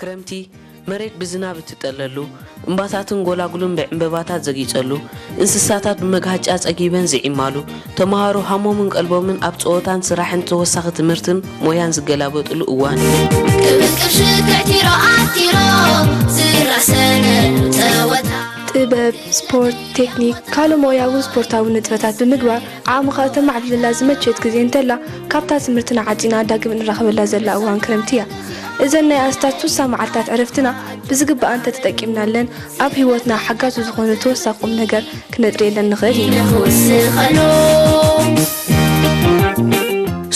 ክረምቲ፣ መሬት ብዝናብ እትጠለሉ፣ እምባታትን ጎላጉልን ብዕምበባታት ዘጊጸሉ፣ እንስሳታት ብመግሃጫ ጸጊበን ዝዒማሉ፣ ተመሃሮ ሃሞምን ቀልቦምን ኣብ ጸወታን ስራሕን ተወሳኺ ትምህርትን ሞያን ዝገላበጥሉ እዋን እዩ። ክብቅብ ሽክዕቲሮ ኣቲሮ ዝራሰነ ጸወታ። ጥበብ፣ ስፖርት፣ ቴክኒክ፣ ካልእ ሞያዊ ስፖርታዊ ንጥፈታት ብምግባር ዓቕምኻ እተማዕብለላ ዝመቸት ግዜ እንተላ፣ ካብታ ትምህርትና ዓጺና ዳግም እንራኸበላ ዘላ እዋን ክረምቲ እያ። እዘን ናይ ኣስታት ሱሳ መዓልታት ዕረፍትና ብዝግባእ እንተተጠቂምናለን፣ ኣብ ህይወትና ሓጋዚ ዝኾኑ ተወሳኺ ቁም ነገር ክነጥርየለን ንኽእል ኢና። ንኽውስኸሉ።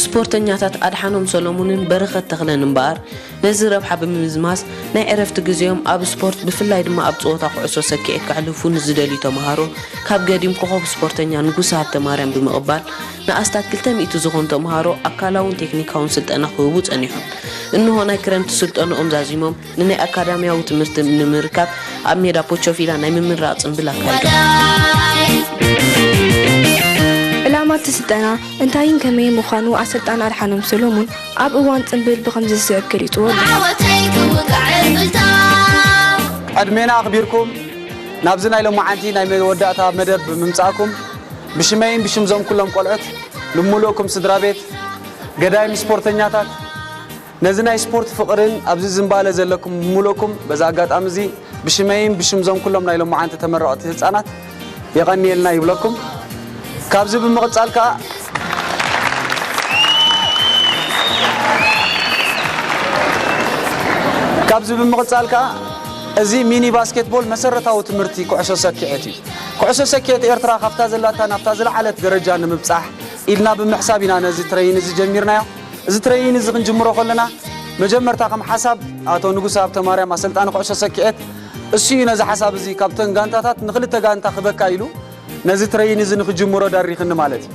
ስፖርተኛታት ኣድሓኖም ሰሎሙንን በረኸት ተኽለን እምበኣር፣ ነዚ ረብሓ ብምምዝማዝ፣ ናይ ዕረፍቲ ግዜኦም ኣብ ስፖርት፣ ብፍላይ ድማ ኣብ ጸወታ ኩዕሶ ሰኪዔት ከሕልፉ ንዝደልዩ ተመሃሮ፣ ካብ ገዲም ኮኾብ ስፖርተኛ ንጉሰ ሃብተማርያም ብምቕባል፣ ንኣስታት ክልተ ሚእቲ ዝኾኑ ተመሃሮ ኣካላውን ቴክኒካውን ስልጠና ክህቡ ጸኒሖም። እንሆ ናይ ክረምቲ ስልጠንኦም ዛዚሞም፣ ንናይ ኣካዳሚያዊ ትምህርቲ ንምርካብ ኣብ ሜዳ ፖቾፊላ ናይ ምምራቕ ጽምብል ኣካይዶም። ዕላማ እቲ ስልጠና እንታይን ከመይን ምዃኑ ኣሰልጣኒ ኣድሓኖም ሰሎሙን ኣብ እዋን ጽምብል ብኸምዚ ዝስዕብ ገሊጽዎ ኣሎ። ዓወተይ ክውቃዕ እምብልታ። ዕድሜና ኣኽቢርኩም ናብዚ ናይ ሎማዓንቲ ናይ መወዳእታ መደብ ብምምጻእኩም ብሽመይን ብሽም ዞም ኩሎም ቆልዑት፣ ንምሉእኩም ስድራ ቤት፣ ገዳይም ስፖርተኛታት፣ ነዚ ናይ ስፖርት ፍቕርን ኣብዚ ዝምባለ ዘለኩም ብምሉእኩም በዚ ኣጋጣሚ እዚ ብሽመይን ብሽም ዞም ኩሎም ናይ ሎማዓንቲ ተመረቕቲ ህጻናት የቐንየልና ይብለኩም። ካብዚ ብምቕጻል ከኣ ካብዚ ብምቕጻል ከኣ እዚ ሚኒ ባስኬትቦል መሰረታዊ ትምህርቲ ኩዕሶ ሰኪዔት እዩ። ኩዕሶ ሰኪዔት ኤርትራ ካብታ ዘላታ ናብታ ዝለዓለት ደረጃ ንምብጻሕ ኢልና ብምሕሳብ ኢና ነዚ ትረይን እዚ ጀሚርናዮ። እዚ ትረይን እዚ ክንጅምሮ ከለና መጀመርታ ከም ሓሳብ ኣቶ ንጉሰ ሃብተማርያም ኣሰልጣኒ ኩዕሶ ሰኪዔት እሱ እዩ ነዚ ሓሳብ እዚ ካብተን ጋንታታት ንክልተ ጋንታ ክበካ ኢሉ ነዚ ትረይን እዚ ንክጅምሮ ዳሪኽኒ ማለት እዩ።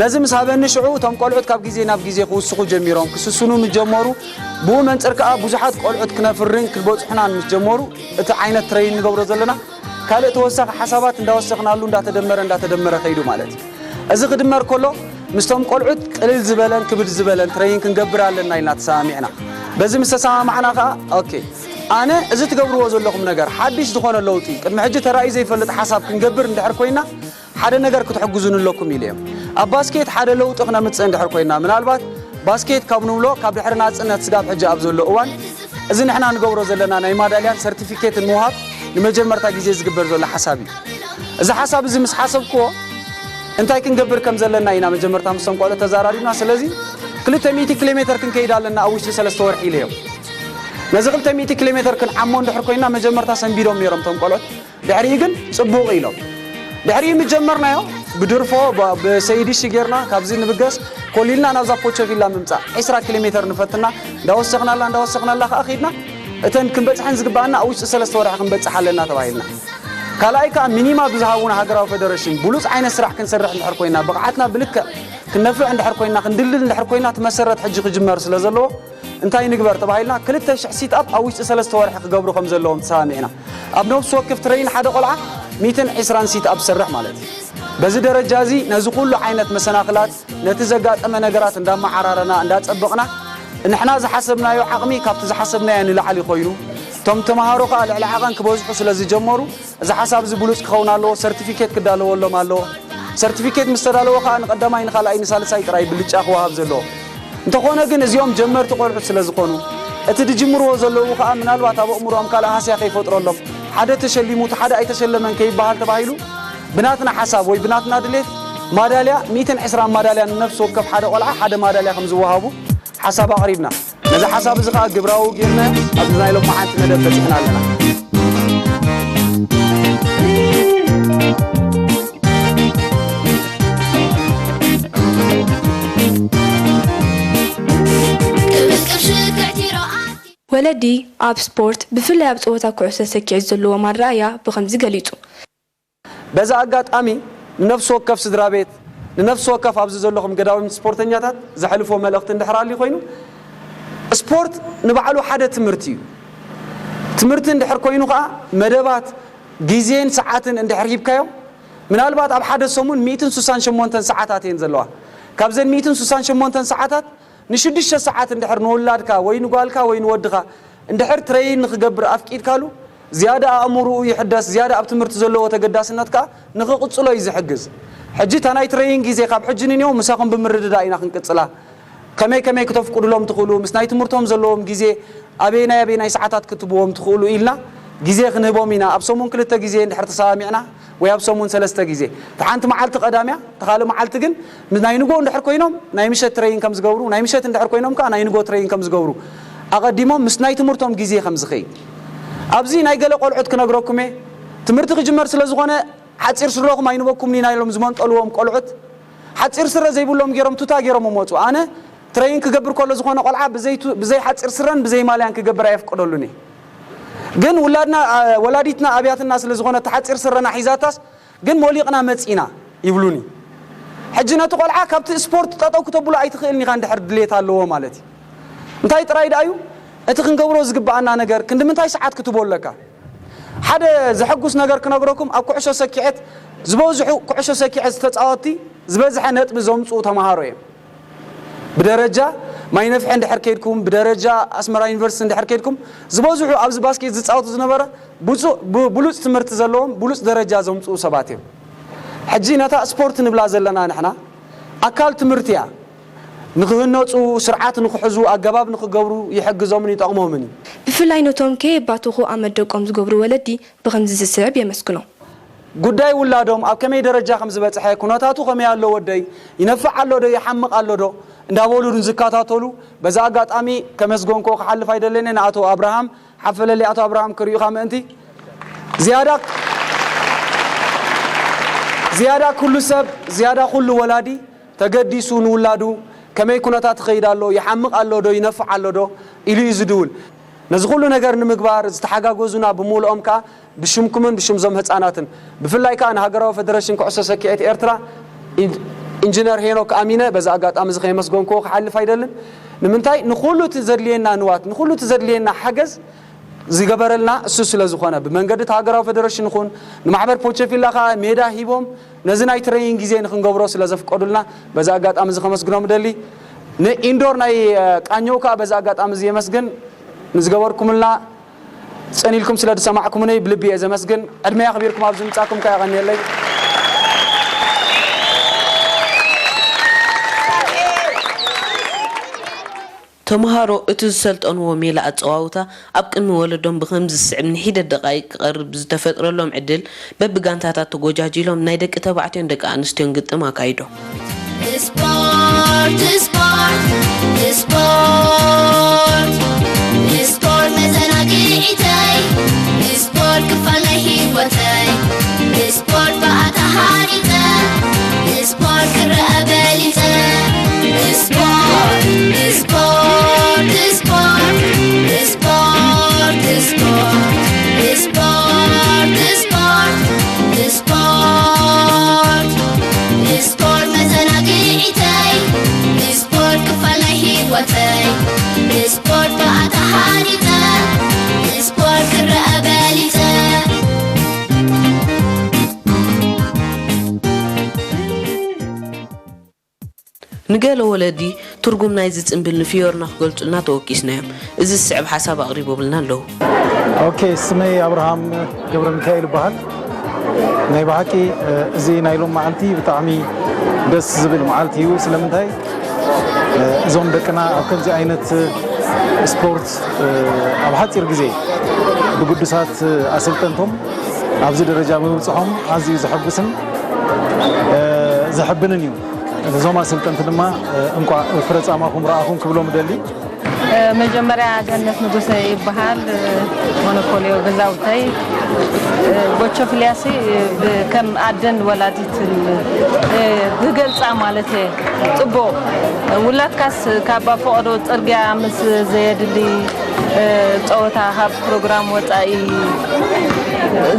ነዚ ምስ ሃበኒ ሽዑ እቶም ቆልዑት ካብ ግዜ ናብ ግዜ ክውስኹ ጀሚሮም፣ ክስስኑ ምስ ጀመሩ፣ ብኡ መንጽር ከኣ ብዙሓት ቆልዑት ክነፍርን ክበጽሑናን ምስ ጀመሩ፣ እቲ ዓይነት ትረይን ንገብሮ ዘለና ካልእ ተወሳኺ ሓሳባት እንዳወሰኽናሉ እንዳተደመረ እንዳተደመረ ከይዱ ማለት እዩ። እዚ ክድመር ከሎ ምስቶም ቆልዑት ቅልል ዝበለን ክብድ ዝበለን ትረይን ክንገብር ኣለና ኢልና ተሰማሚዕና። በዚ ምስ ተሰማማዕና ከኣ ኦኬ፣ ኣነ እዚ ትገብርዎ ዘለኹም ነገር ሓድሽ ዝኾነ ለውጢ፣ ቅድሚ ሕጂ ተራእዩ ዘይፈልጥ ሓሳብ ክንገብር እንድሕር ኮይና ሓደ ነገር ክትሕግዙን ኣለኩም ኢለ እዮም። ኣብ ባስኬት ሓደ ለውጢ ክነምጽእ እንድሕር ኮይና፣ ምናልባት ባስኬት ካብ ንብሎ ካብ ድሕሪ ናጽነት ስጋብ ሕጂ ኣብ ዘሎ እዋን እዚ ንሕና ንገብሮ ዘለና ናይ ማዳልያን ሰርቲፊኬትን ምውሃብ ንመጀመርታ ግዜ ዝግበር ዘሎ ሓሳብ እዩ። እዚ ሓሳብ እዚ ምስ ሓሰብክዎ እንታይ ክንገብር ከም ዘለና ኢና መጀመርታ ምስቶም ቆልዑ ተዛራሪብና። ስለዚ ክልተ ሚእቲ ኪሎ ሜተር ክንከይድ ኣለና ኣብ ውሽጢ ሰለስተ ወርሒ ኢለዮም። ነዚ ክልተ ሚእቲ ኪሎ ሜተር ክንዓሞ እንድሕር ኮይና መጀመርታ ሰንቢዶም ነይሮም እቶም ቆልዑት። ድሕሪኡ ግን ጽቡቕ ኢሎም። ድሕሪኡ ምስ ጀመርናዮ ብድርፎ ብ- ብሰይዲ ሽጌርና ካብዚ ንብገስ ኮሊልና ናብዛ ፖቸቪላ ምምጻእ ዒስራ ኪሎ ሜተር ንፈትና እንዳወሰኽናላ እንዳወሰኽናላ ከኣ ኸይድና እተን ክንበጽሐን ዝግባኣና ኣብ ውሽጢ ሰለስተ ወርሒ ክንበጽሕ ኣለና ተባሂልና። ካልኣይ ከኣ ሚኒማ ብዝሃቡና ሃገራዊ ፌደሬሽን ብሉጽ ዓይነት ስራሕ ክንሰርሕ እንድሕር ኮይና ብቕዓትና ብልክዕ ክነፍዕ እንድሕር ኮይና ክንድልድል እንድሕር ኮይና እቲ መሰረት ሕጂ ክጅመር ስለ ዘለዎ እንታይ ንግበር ተባሂልና ክልተ ሽሕ ሲትኣፕ ኣብ ውሽጢ ሰለስተ ወርሒ ክገብሩ ከም ዘለዎም ተሰማሚዕና። ኣብ ነፍሲ ወከፍ ትረይን ሓደ ቆልዓ ሚእትን ዕስራን ሲትኣፕ ዝሰርሕ ማለት እዩ። በዚ ደረጃ እዚ ነዚ ኩሉ ዓይነት መሰናኽላት ነቲ ዘጋጠመ ነገራት እንዳመዓራረና እንዳጸበቕና ንሕና ዝሓሰብናዮ ዓቕሚ ካብቲ ዝሓሰብናዮ ንላዕሊ ኮይኑ እቶም ተምሃሮ ከኣ ልዕሊ ዓቐን ክበዝሑ ስለ ዝጀመሩ እዚ ሓሳብ እዚ ብሉጽ ክኸውን ኣለዎ፣ ሰርቲፊኬት ክዳለወሎም ኣለዎ። ሰርቲፊኬት ምስ ተዳለወ ከኣ ንቐዳማይ ንኻልኣይ ንሳልሳይ ጥራይ ብልጫ ክወሃብ ዘለዎ። እንተኾነ ግን እዚኦም ጀመርቲ ቆልዑት ስለ ዝኾኑ እቲ ድጅምርዎ ዘለዉ ከኣ ምናልባት ኣብ ኣእምሮኦም ካልእ ሃስያ ከይፈጥረሎም ሓደ ተሸሊሙ እቲ ሓደ ኣይተሸለመን ከይበሃል ተባሂሉ ብናትና ሓሳብ ወይ ብናትና ድሌት ማዳልያ ሚእትን ዕስራን ማዳልያ ንነፍሲ ወከፍ ሓደ ቆልዓ ሓደ ማዳልያ ከም ዝወሃቡ ሓሳብ ኣቕሪብና። ነዚ ሓሳብ እዚ ከኣ ግብራዊ ጌርና ኣብዚ ናይ ሎማዓንቲ መደብ በጺሕና ኣለና። ወለዲ ኣብ ስፖርት ብፍላይ ኣብ ጸወታ ኩዕሶ ሰኪዔት ዘለዎም ኣረኣእያ ብኸምዚ ገሊጹ። በዚ ኣጋጣሚ ንነፍሲ ወከፍ ስድራ ቤት ንነፍሲ ወከፍ ኣብዚ ዘለኹም ገዳዊም ስፖርተኛታት ዘሕልፎ መልእኽቲ እንድሕር ኣልዩ ኮይኑ ስፖርት ንባዕሉ ሓደ ትምህርቲ እዩ። ትምህርቲ እንድሕር ኮይኑ ከዓ መደባት ግዜን ሰዓትን እንድሕር ሂብካዮ ምናልባት ኣብ ሓደ ሰሙን ሚእትን ስሳን ሸሞንተን ሰዓታት እየን ዘለዋ። ካብዘን ሚእትን ስሳን ሸሞንተን ሰዓታት ንሽዱሽተ ሰዓት እንድሕር ንውላድካ ወይ ንጓልካ ወይ ንወድኻ እንድሕር ትሬይን ንኽገብር ኣፍቂድካሉ፣ ዝያዳ ኣእምሮኡ ይሕደስ፣ ዝያዳ ኣብ ትምህርቲ ዘለዎ ተገዳስነት ከኣ ንኽቕጽሎ እዩ ዝሕግዝ። ሕጂ እታ ናይ ትሬይን ግዜ ካብ ሕጂ ንኔው ምሳኹም ብምርድዳእ ኢና ክንቅጽላ። ከመይ ከመይ ክተፍቅዱሎም ትኽእሉ፣ ምስ ናይ ትምህርቶም ዘለዎም ግዜ ኣበየናይ ኣበየናይ ሰዓታት ክትብዎም ትኽእሉ ኢልና ግዜ ክንህቦም ኢና። ኣብ ሰሙን ክልተ ግዜ እንድሕር ተሰማሚዕና፣ ወይ ኣብ ሰሙን ሰለስተ ግዜ። እታ ሓንቲ መዓልቲ ቀዳም እያ፣ እታ ካልእ መዓልቲ ግን ምስ ናይ ንጎ እንድሕር ኮይኖም ናይ ምሸት ትሬይን ከም ዝገብሩ፣ ናይ ምሸት እንድሕር ኮይኖም ከኣ ናይ ንጎ ትሬይን ከም ዝገብሩ ኣቐዲሞም ምስ ናይ ትምህርቶም ግዜ ከም ዝኸይድ። ኣብዚ ናይ ገለ ቆልዑት ክነግረኩም እየ። ትምህርቲ ክጅመር ስለ ዝኾነ ሓጺር ስረኹም ኣይንበኩምን ኢና ኢሎም ዝመንጠልዎም ቆልዑት ሓጺር ስረ ዘይብሎም ገይሮም ቱታ ገይሮም መጹ። ኣነ ትሬይን ክገብር ከሎ ዝኾነ ቆልዓ ብዘይ ቱ-፣ ብዘይ ሓጺር ስረን ብዘይ ማልያን ክገብር ኣየፍቅደሉን እየ። ግን ውላድና፣ ኣ፣ ወላዲትና ኣብያትና ስለ ዝኾነ እቲ ሓጺር ስረና ሒዛታስ ግን ሞሊቕና መጺና ይብሉኒ። ሕጂ ነቲ ቆልዓ ካብቲ ስፖርት ጠጠው ክተብሎ ኣይትኽእልን ኢኻ እንድሕር ድሌት ኣለዎ ማለት እዩ። እንታይ ጥራይ ደኣ እዩ እቲ ክንገብሮ ዝግብኣና ነገር፣ ክንዲ ምንታይ ሰዓት ክትቦ ኣለካ? ሓደ ዘሐጉስ ነገር ክነግረኩም፣ ኣብ ኩዕሾ ሰኪዐት ዝበዝሑ ኩዕሾ ሰኪዐት ዝተጻወትቲ ዝበዝሐ ነጥቢ ዘምጽኡ ተማሃሮ እዮም። ብደረጃ ማይ ነፍሒ እንድሕር ከይድኩም፣ ብደረጃ ኣስመራ ዩኒቨርሲቲ እንድሕር ከይድኩም፣ ዝበዝሑ ኣብዚ ባስኬት ዝጻወቱ ዝነበረ ብጹ-፣ ብ-፣ ብሉጽ ትምህርቲ ዘለዎም፣ ብሉጽ ደረጃ ዘምጽኡ ሰባት እዮም። ሕጂ ነታ ስፖርት ንብላ ዘለና ንሕና ኣካል ትምህርቲ እያ። ንኽህነጹ፣ ስርዓት ንኽሕዙ፣ ኣገባብ ንኽገብሩ ይሕግዞምን ይጠቕሞምን እዩ። ብፍላይ ነቶም ከየባተኹ ኣመት ደቆም ዝገብሩ ወለዲ ብኸምዚ ዝስዕብ የመስግኖም። ጉዳይ ውላዶም ኣብ ከመይ ደረጃ ከም ዝበጽሐ፣ ኩነታቱ ከመይ ኣሎ ወደይ፣ ይነፍዕ ኣሎ ዶ፣ ይሓምቕ ኣሎ ዶ እንዳበሉ ንዝከታተሉ በዚ ኣጋጣሚ ከመስገንክዎ ክሓልፍ ኣይደለኒ። ንኣቶ ኣብርሃም ሓፈለለይ፣ ኣቶ ኣብርሃም ክርእዩኻ ምእንቲ ዝያዳ፣ ዝያዳ ኩሉ ሰብ፣ ዝያዳ ኩሉ ወላዲ ተገዲሱ ንውላዱ ከመይ ኩነታት ይኸይድ ኣሎ፣ ይሓምቕ ኣሎ ዶ፣ ይነፍዕ ኣሎ ዶ ኢሉ እዩ ዝድውል። ነዚ ኩሉ ነገር ንምግባር ዝተሓጋገዙና ብምልኦም ከኣ ብሽምኩምን ብሽም ዞም ህጻናትን ብፍላይ ከኣ ንሃገራዊ ፈደረሽን ኩዕሶ ሰኪዔት ኤርትራ ኢን-፣ ኢንጂነር ሄኖክ ኣሚነ በዚ ኣጋጣሚ እዚ ከየመስገንክዎ ክሓልፍ ኣይደልን። ንምንታይ ንኹሉ እቲ ዘድልየና ንዋት፣ ንኹሉ እቲ ዘድልየና ሓገዝ ዝገበረልና እሱ ስለ ዝኾነ፣ ብመንገዲ እቲ ሃገራዊ ፈደረሽን ይኹን ንማሕበር ፖቸፊላ ከኣ ሜዳ ሂቦም ነዚ ናይ ትሬኒንግ ግዜ ንኽንገብሮ ስለ ዘፍቀዱልና በዚ ኣጋጣሚ እዚ ከመስግኖም እደሊ። ንኢንዶር ናይ፣ እ፣ ቃኘው ከኣ በዚ ኣጋጣሚ እዚ የመስግን። ንዝገበርኩምልና፣ ጽን ኢልኩም ስለ ዝሰማዕኩምኒ ብልቢ እየ ዘመስግን። ዕድመይ ኣኽቢርኩም ኣብዚ ምጻኩም ከኣ የቐንየለይ። ተምሃሮ እቲ ዝሰልጠንዎ ሜላ ኣጸዋውታ ኣብ ቅድሚ ወለዶም ብኸምዚ ዝስዕብ ንሒደት ደቓይቕ ክቐርብ ብዝተፈጥረሎም ዕድል፣ በብጋንታታት ተጎጃጂሎም ናይ ደቂ ተባዕትዮን ደቂ ኣንስትዮን ግጥም ኣካይዶም። ስፖርት፣ ስፖርት፣ ስፖርት፣ ስፖርት መዘናግዒተይ፣ ስፖርት ክፋል ናይ ህይወተይ፣ ስፖርት ብኣታ ሃሪጸ፣ ስፖርት ክረኣ በሊጸ። ስፖርት፣ ስፖርት፣ ስፖርት፣ ስፖርት፣ ስፖርት፣ ስፖርት፣ ስፖርት፣ ስፖርት መዘናግዒተይ፣ ስፖርት ክፋል ናይ ህይወተይ፣ ስፖርት ብኣታ ሃሪጸ፣ ስፖርት ክረኣ በሊጸ። ንገለ ወለዲ ትርጉም ናይዚ ጽምብል ንፍዮርና ክገልጹልና ተወኪስናዮም። እዚ ዝስዕብ ሓሳብ ኣቕሪቦምልና ኣለዉ። ኦኬ፣ ስመይ ኣብርሃም ገብረ ሚካኤል ይበሃል። ናይ ብሓቂ፣ እ፣ እዚ ናይ ሎም መዓልቲ ብጣዕሚ ደስ ዝብል መዓልቲ እዩ። ስለምንታይ፣ እ፣ እዞም ደቅና ኣብ ከምዚ ዓይነት፣ እ፣ ስፖርት፣ እ፣ ኣብ ሓጺር ግዜ ብግዱሳት፣ እ፣ ኣሰልጠንቶም ኣብዚ ደረጃ ምብጽሖም ኣዝዩ ዘሐጉስን፣ እ፣ ዘሐብንን እዩ። እዞም ኣሰልጠንቲ ድማ፣ እ፣ እንቋዕ ፍረ ጻማኹም ረኣኹም ክብሎም እደሊ። እ፣ መጀመርያ ገነት ንጉሰ ይበሃል። እ፣ ሞኖፖልዮ ገዛውተይ፣ እ፣ ጎቾ ፍልያሲ፣ እ፣ ብ-፣ ከም ኣደን ወላዲትን፣ እ፣ ብገልጻ ማለት እየ። ጽቡቕ። ውላድካስ ካብ ፈቐዶ ጽርግያ ምስ ዘየድሊ፣ እ፣ ጸወታ ካብ ፕሮግራም ወጻኢ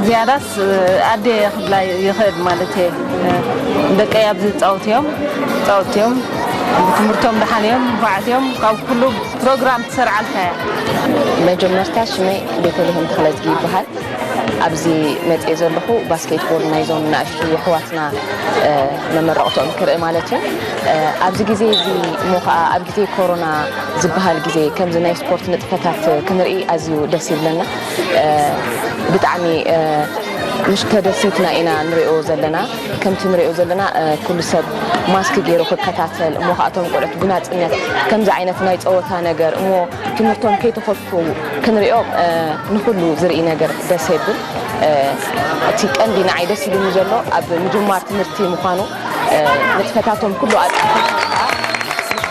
ዝያዳስ፣ እ፣ ኣደ ክብላ ይኽእል ማለት እየ። እ፣ ደቀይ ኣብዚ ይጻወቱ እዮም፣ ይጻወቱ እዮም። ትምህርቶም ደሓን እዮም፣ ንፉዓት እዮም። ካብ ኩሉ ፕሮግራም ትሰርዓልካ እያ። መጀመርታ ሽመይ ቤተልሔም ተኽለዝጊ ይበሃል። ኣብዚ መጽየ ዘለኹ ባስኬትቦል ናይዞም ንኣሽቱ የሕዋትና፣ እ፣ መመረቕቶም ክርኢ ማለት እዩ። ኣብዚ ግዜ እዚ እሞ ኸዓ ኣብ ግዜ ኮሮና ዝበሃል ግዜ ከምዚ ናይ ስፖርት ንጥፈታት ክንርኢ ኣዝዩ ደስ ይብለና። ብጣዕሚ ምሽ ተደሲትና ኢና ንሪኦ ዘለና። ከምቲ ንሪኦ ዘለና ኩሉ ሰብ ማስክ ገይሩ ክከታተል እሞ ኸዓ እቶም ቆልዑት ብናፅነት ከምዚ ዓይነት ናይ ፀወታ ነገር እሞ ትምህርቶም ከይተኸቱ ክንሪኦ ንኹሉ ዝርኢ ነገር ደስ የብል። እቲ ቀንዲ ንዓይ ደስ ኢሉኒ ዘሎ ኣብ ምጅማር ትምህርቲ ምዃኑ ንጥፈታቶም ኩሉ ኣጻፊፉ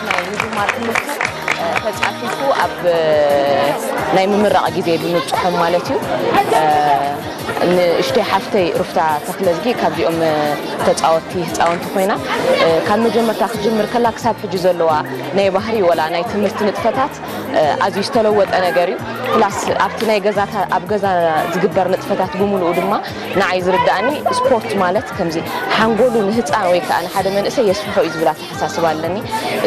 ናይ ምጅማር ትምህርቲ ተጻፊፉ ኣብ ናይ ምምራቕ ግዜ ብምብጽሖም ማለት እዩ። ንእሽተይ ሓፍተይ ሩፍታ ተኽለዝጊ ካብዚኦም ተጻወትቲ ህጻውንቲ ኮይና ካብ መጀመርታ ክትጅምር ከላ ክሳብ ሕጂ ዘለዋ ናይ ባህሪ ወላ ናይ ትምህርቲ ንጥፈታት ኣዝዩ ዝተለወጠ ነገር እዩ። ፕላስ ኣብቲ ናይ ገዛታ ኣብ ገዛ ዝግበር ንጥፈታት ብምሉኡ ድማ ንዓይ ዝርድኣኒ ስፖርት ማለት ከምዚ ሓንጎሉ ንህፃን ወይ ከዓ ንሓደ መንእሰይ የስፍሖ እዩ ዝብል ኣተሓሳስባ ኣለኒ።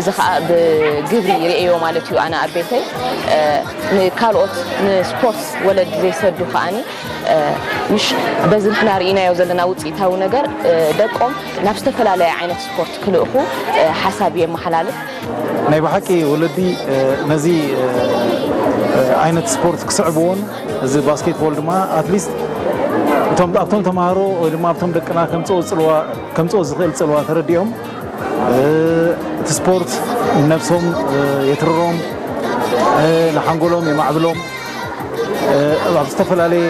እዚ ከዓ ብግብሪ ይርእዮ ማለት እዩ። ኣነ ኣብ ቤተይ ንካልኦት ንስፖርት ወለዲ ዘይሰዱ ከዓኒ ምሽ በዚ ንሕና ርኢናዮ ዘለና ውፅኢታዊ ነገር ደቆም ናብ ዝተፈላለየ ዓይነት ስፖርት ክልእኹ ሓሳብ የመሓላልፍ። ናይ ብሓቂ ወለዲ ነዚ ዓይነት ስፖርት ክስዕብዎን እዚ ባስኬትቦል ድማ ኣትሊስት ኣብቶም ተምሃሮ ወይ ድማ ኣብቶም ደቅና ከምፅኦ ዝኽእል ፅልዋ ተረዲኦም እቲ ስፖርት ነብሶም የትርሮም፣ ንሓንጎሎም የማዕብሎም። ኣብ ዝተፈላለየ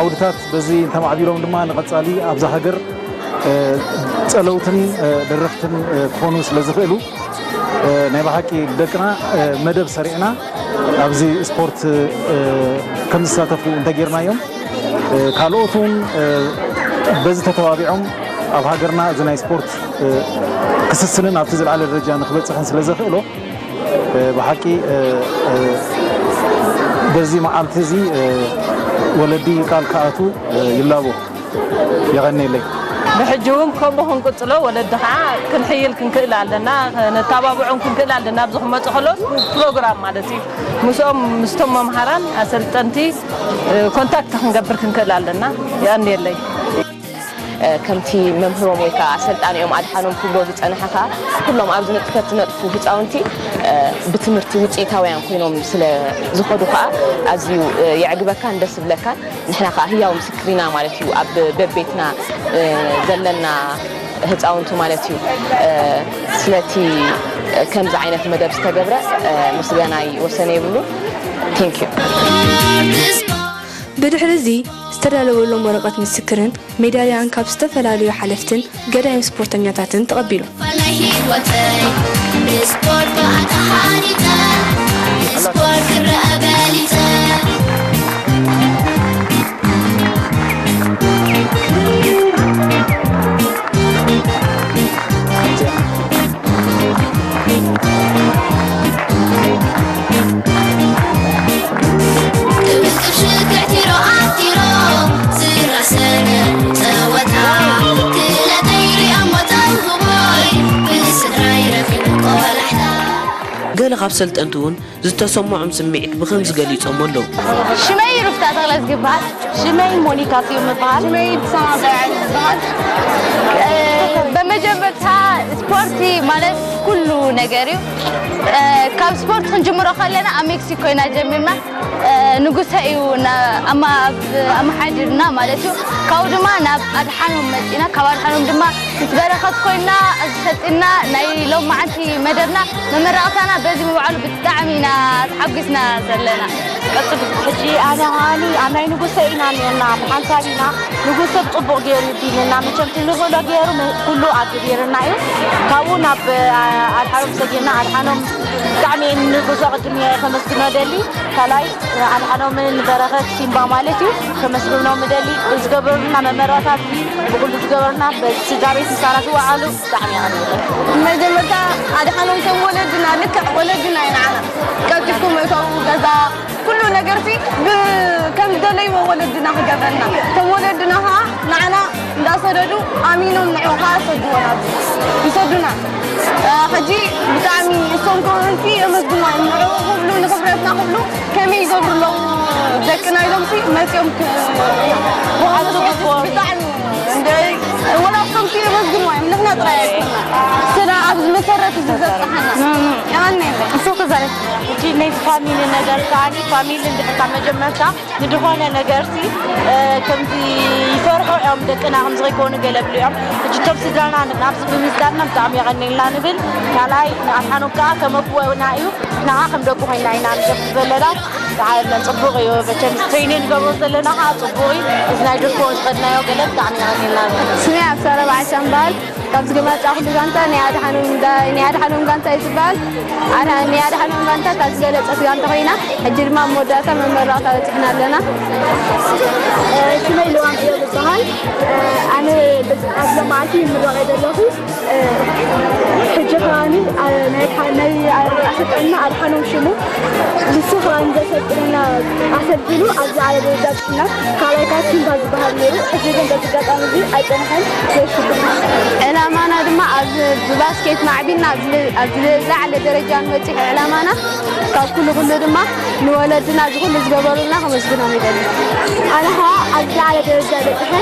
ዓውድታት በዚ እንተማዕቢሎም ድማ ንቐፃሊ ኣብዛ ሃገር ፀለውትን ደረፍትን ክኾኑ ስለ ዝኽእሉ ናይ ብሓቂ ደቅና መደብ ሰሪዕና ኣብዚ ስፖርት ከም ዝሳተፉ እንተጌርናዮም ካልኦት እውን በዚ ተተባቢዖም ኣብ ሃገርና እዚ ናይ ስፖርት ክስስንን ኣብቲ ዝለዓለ ደረጃ ንክበፅሕን ስለ ዘኽእሎ ብሓቂ በዚ መዓልቲ እዚ ወለዲ ቃል ክኣቱ ይላቦ። የቐንየለይ። ብሕጂ እውን ከምኡ ክንቅፅሎ ወለዲ ከዓ ክንሕይል ክንክእል ኣለና፣ ነተባብዖም ክንክእል ኣለና። ኣብዚ ክመፁ ከለውስ ፕሮግራም ማለት እዩ። ምስኦም ምስቶም መምሃራን ኣሰልጠንቲ ኮንታክት ክንገብር ክንክእል ኣለና። የቐንየለይ። ከምቲ መምህሮም ወይ ከዓ ኣሰልጣኒኦም ኣድሓኖም ክብሎ ዝፀንሐ ከዓ ኩሎም ኣብዚ ንጥፈት ዝነጥፉ ህፃውንቲ ብትምህርቲ ውፅኢታውያን ኮይኖም ስለ ዝኸዱ ከዓ ኣዝዩ የዕግበካን ደስ ዝብለካን። ንሕና ከዓ ህያው ምስክር ኢና ማለት እዩ ኣብ በቤትና ዘለና ህፃውንቲ ማለት እዩ። ስለቲ ከምዚ ዓይነት መደብ ዝተገብረ ምስጋናይ ወሰን የብሉን። Thank you። ብድሕሪ እዚ ዝተዳለወሎም ወረቐት ምስክርን ሜዳልያን ካብ ዝተፈላለዩ ሓለፍትን ገዳይም ስፖርተኛታትን ተቐቢሉ። ገለ ካብ ሰልጠንቲ እውን ዝተሰምዖም ስምዒት ብኸምዚ ገሊጾሞ ኣለዉ። ሽመይ ሩፍታ ተኽለዝጊ ይበሃል። ሽመይ ሞኒካ ስዩም ይበሃል። ሽመይ ብሰማ በርዐ ይበሃል። በመጀመርታ ስፖርቲ ማለት ኩሉ ነገር እዩ። ካብ ስፖርት ክንጅምሮ ከለና ኣብ ሜክሲኮ ኢና ጀሚርና። ንጉሰ እዩ ኣመሓዲርና ማለት እዩ። ካብኡ ድማ ናብ ኣድሓኖም መፂና። ካብ ኣድሓኖም ድማ ምስ በረኸት ኮይና እዚ ሰልጢና ናይ ሎማዓንቲ መደብና መመረቕታና በዚ ምብዓሉ ብጣዕሚ ኢና ተሓጒስና ዘለና። ቀፅሉ። ሕጂ ኣነ ከዓኒ ኣብ ናይ ንጉሰ ኢና እኒኦና ብሓንሳብ ኢና። ንጉሰ ብፅቡቕ ገይሩ ይዲንና መቸም ትንኽእሎ ገይሩ ኩሉ ኣግቢርና እዩ። ካብኡ ናብ ኣድሓኖም ሰጊርና ኣድሓኖም ብጣዕሚ ንጉሰ ቅድሚ ከመስግኖ ደሊ። ካልኣይ ኣድሓኖምን በረኸት ሲምባ ማለት እዩ ከመስግኖም እደሊ። ዝገበሩልና መመረቕታት ብኩሉ ዝገበሩልና በዚ ስድራ ቤት ምሳና ዝወዓሉ ብጣዕሚ የቐንየለይ። መጀመርታ ኣድሓኖም ከም ወለድና ልክዕ ወለድና እዩ ንዓና ቀልጢፍኩም እተው ገዛ ኩሉ ነገርሲ ከም ዝደለይዎ ወለድና ክገብረልና እቶም ወለድና ከዓ ንዓና እንዳሰደዱ ኣሚኖም ንዑ ከዓ ሰድዎ ናብዚ ይሰዱና። ሕጂ ብጣዕሚ እሶም ከውንቲ የመስግኖም ንዑ ክብሉ ንክብረትና ክብሉ ከመይ ይገብሩ ኣለዉ ደቅና ኢሎምሲ መፅኦም ክወሃዙ ብጣዕሚ ወላ እቶም ክየመስግንዎ እዮም፣ ንሕና ጥራይ ኣይኮና። ስራ ኣብዚ መሰረት እዚ ዘብጽሓና። የቐንየለይ። እሱ ክዛረብ። እቲ ናይ ፋሚሊ ነገር ከዓኒ ፋሚሊ እንድሕር ካብ መጀመርታ ንድኾነ ነገርሲ ከምዚ ይፈርሑ እዮም ደቅና፣ ከምዚ ከይኮኑ ገለ ብሉ እዮም። ሕጂ እቶም ስድራና ንና ኣብዚ ብምስዳርና ብጣዕሚ የቐንየልና ንብል። ካልኣይ ንኣድሓኖም ከዓ ከም ኣቦና እዩ፣ ንዓ ከም ደቁ ኮይና ኢና ንገብር ዘለና። ተዓብለን ጽቡቕ እዩ። መቸም ትሬኒንግ ንገብሮ ዘለና ከዓ ጽቡቕ እዩ። እዚ ናይ ድርኮ ዝኸድናዮ ገለ ብጣዕሚ የቐንየልና። ስሜ ኣብሳረ በዓሻ እምበሃል። ካብ ዝገመጻእኩሉ ጋንታ ናይ ኣድሓኖም ጋ-፣ ናይ ኣድሓኖም ጋንታ እዩ ዝበሃል። ኣድሓ-፣ ናይ ኣድሓኖም ጋንታ ካብ ዝበለጸት ጋንታ ኮይና፣ ሕጂ ድማ ኣብ መወዳእታ መመረቕታ በጺሕና ኣለና። ስመይ ልዋም እዮ ዝበሃል። ኣነ በዚ፣ ኣብዚ መዓልቲ ይምረቕ እየ ዘለኹ። ሕጂ ከዓኒ፣ ኣ-፣ ናይ ሓ-፣ ናይ ኣሰልጠንና ኣድሓኖም ሽሙ፣ ንሱ ከዓኒ ዘሰልጥነና ኣሰልጢኑ ኣብ ዝዓለ ደረጃ በጺሕና። ካልኣይ ከዓ ሲምባ ዝበሃል ነይሩ። ሕጂ ግን በዚ ኣጋጣሚ እዚ ኣይጸንሐን፣ የሽግር። ዕላማና ድማ ኣብ ብባስኬት ማዕቢልና ኣብ ዝለ-፣ ኣብ ዝለዓለ ደረጃ ንበጽሕ ዕላማና። ካብ ኩሉ ኩሉ ድማ ንወለድና እዚ ኩሉ ዝገበሩልና ከመስግኖም ይደሊ። ኣነ ከዓ ኣብ ዝዓለ ደረጃ በጺሐ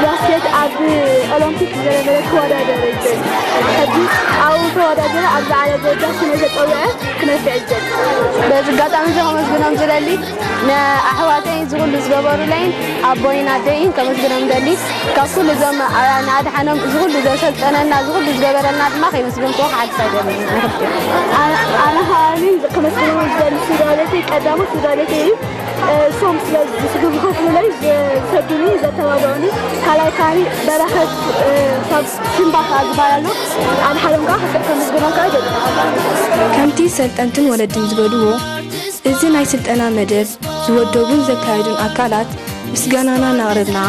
ባስኬት ኣብ ኦሎምፒክ ዝነበረ ክወዳደር ይደሊ። ሕጂ ኣብኡ ተወዳዲረ ኣብ ዝዓለ ደረጃ ስመይ ተጸዊዐ ክነፍዕ ይደሊ። በዚ ኣጋጣሚ እዚ ከመስግኖም ዝደሊ ንኣሕዋተይን እዚ ኩሉ ዝገበሩለይን ኣቦይን ኣደይን ከመስግኖም ደሊ። ካብ ኩሉ እዞም ኣ-፣ ንኣድሓኖም እዚ ኩሉ ዘሰልጠነና፣ እዚ ኩሉ ዝገበረልና ድማ ከይመስገንክዎ ክሓልፍ ኣይደልን። ኣነ፣ ኣነ ከዓኒ ከመስግኖም ዝደሊ ስድራ ቤተይ፣ ቀዳሞት ስድራ ቤተይ እዩ። እሶም ስለ ዝስ-፣ ዝኸፍሉለይ፣ ዝ-፣ ዝሰዱኒ፣ ዘተባብዑኒ፣ ካልኣይ ከዓኒ በረኸት፣ እ፣ ካብ ሽምባ ከዓ ዝበሃል ኣሎ። ኣድሓኖም ከዓ ክስ-፣ ከመስግኖም ከዓ ይደሊ። ከምቲ ሰልጠንትን ወለድን ዝበልዎ፣ እዚ ናይ ስልጠና መደብ ዝወደቡን ዘካየዱን ኣካላት ምስጋናና እናቕረብና፣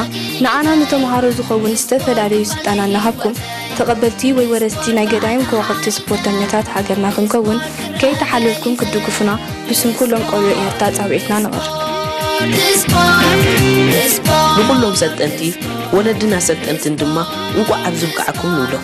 ንዓና ንተምሃሮ ዝኸውን ዝተፈላለዩ ስልጠና እናሃብኩም፣ ተቐበልቲ ወይ ወረስቲ ናይ ገዳይም ከዋኽብቲ ስፖርተኛታት ሃገርና ክንከውን፣ ከይተሓለልኩም ክትድግፉና ብስም ኩሎም ቆልዑ ኤርትራ ጻውዒትና ነቕርብ። ንኹሎም ሰልጠንቲ፣ ወለድን ኣሰልጠንትን ድማ እንቋዕ ኣብዚ ብቃዕኩም ንብሎ።